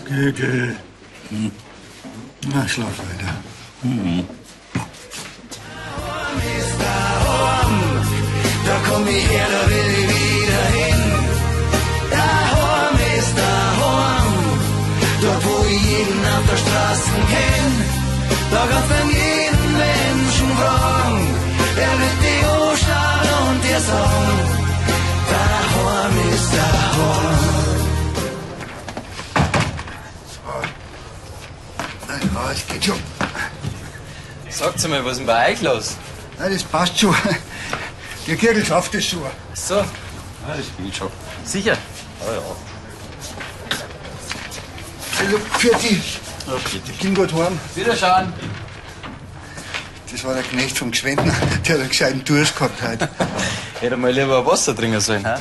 Geh, geh. Na, schlaf weiter. Da komm ich her, da will ich wieder hin. Daheim ist daheim, dort, wo ich jeden auf der Straße kenn. Da kannst du jeden Menschen fragen, er wird dich anschauen und dir sagen: Daheim ist daheim. Ja, es geht schon. Sagt's mal, was ist denn bei euch los? Nein, das passt schon. Der Kirgel schafft das schon. Ach so. Ja, das geht schon. Sicher? Ja, ja. Also, pfiat dich. Ja, bitte. Komm gut heim. Wiederschauen. Das war der Knecht vom Gschwendner, der hat einen gescheiten Durst gehabt heute. Hätte mal lieber Wasser trinken sollen, hä?